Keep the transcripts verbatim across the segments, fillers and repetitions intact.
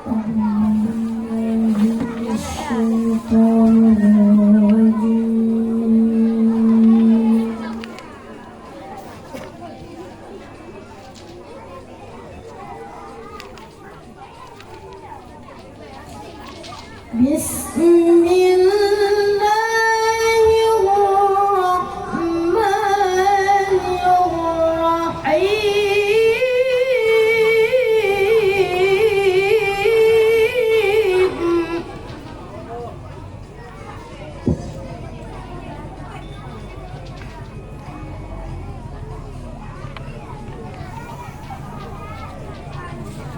أعوذ بالله من الشيطان الرجيم. بسم الله الرحمن الرحيم.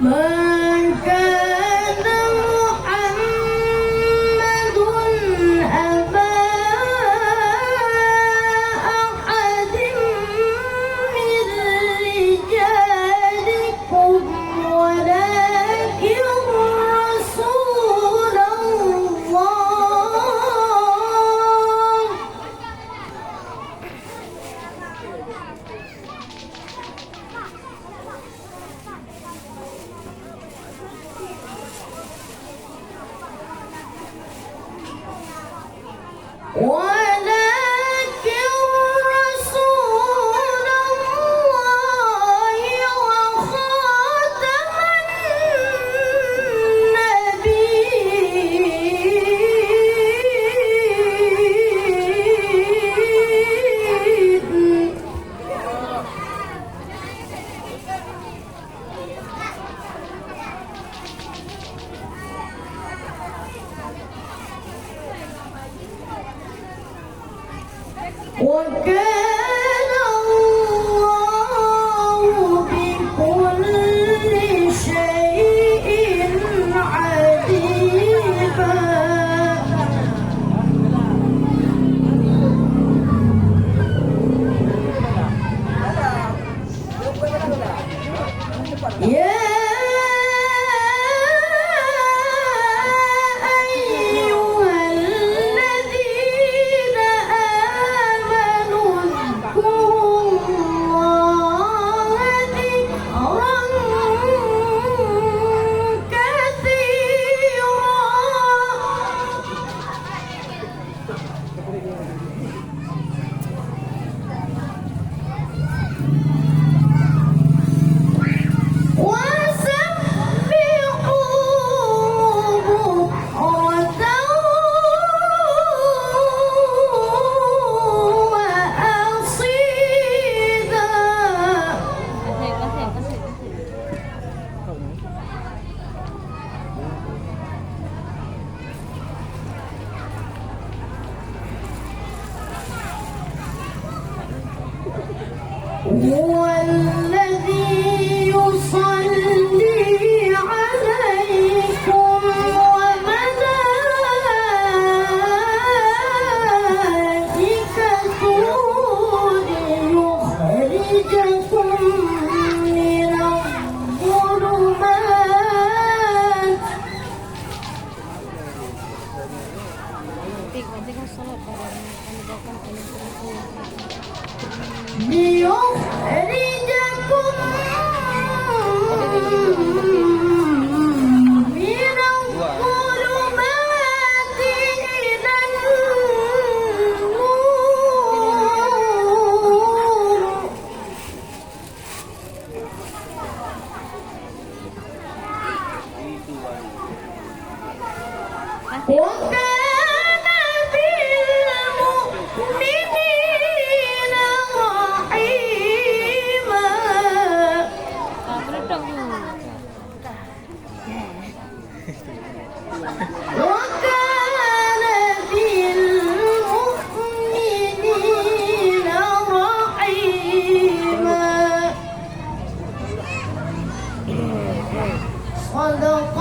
ما كان محمد أبا أحد من رجالكم ولكن رسول الله. ولكن رسول الله وخاتم النبيين. وكان الله بكل شيء عليما. يا أيها الذين آمنوا اذكروا الله ذكرا كثيرا. وسبحوه بكرة وأصيلا. هو الذي يصلي عليكم وملائكته ليخرجكم من الظلمات ليخرجكم من الظلمات إلى النور. وكان بالمؤمنين رحيما. وكان بالمؤمنين رحيما. صدق